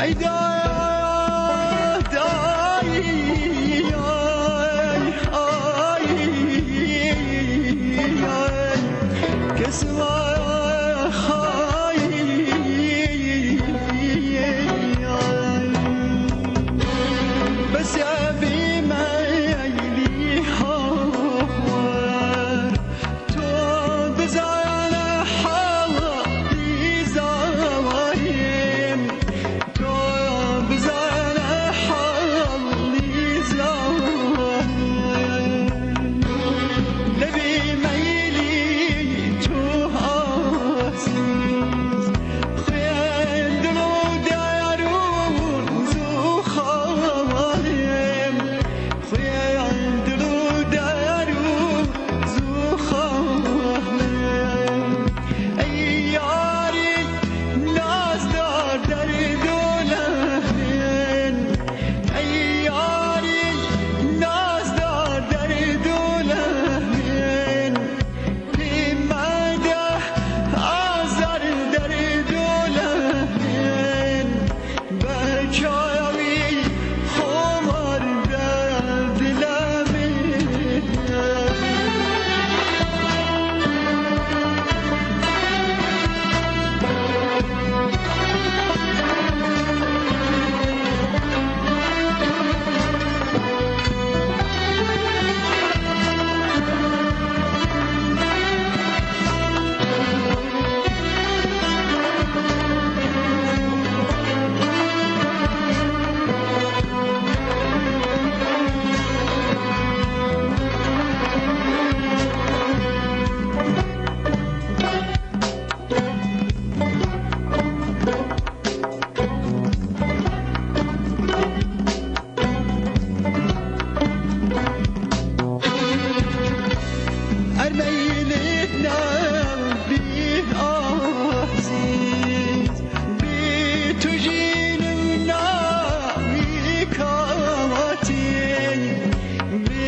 ئەی داد ئای ئای ئای ئای کەسوا خای بەس بی مەیلی هاوار تۆ بزانە حاڵی زاوایم تۆ بزانە حاڵی زاوایم لەبی مەیلی تۆ ئازیز خوێندن و دارون زوو خاڵیم خوێندن و دارون زوو خاڵیم ئەی یاری نازدار دەرد و لەهێن ئەی یاری نازدار دەرد و لەهێن پیمەدە ئازار دەرد و لەهێن بە چاوی خۆمار دەرد لەمێن. ئەرمەیلت نابی ئازیز بی توژینم ناوی کاتی بی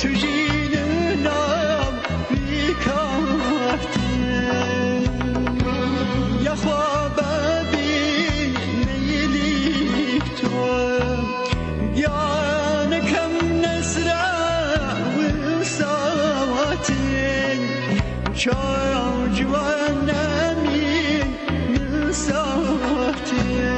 توژینم ناوی کاتی یاخوا بەبی مەیلی تۆ گیانەکەم نەسرە وساواتین چاو جوانەمی نساتین.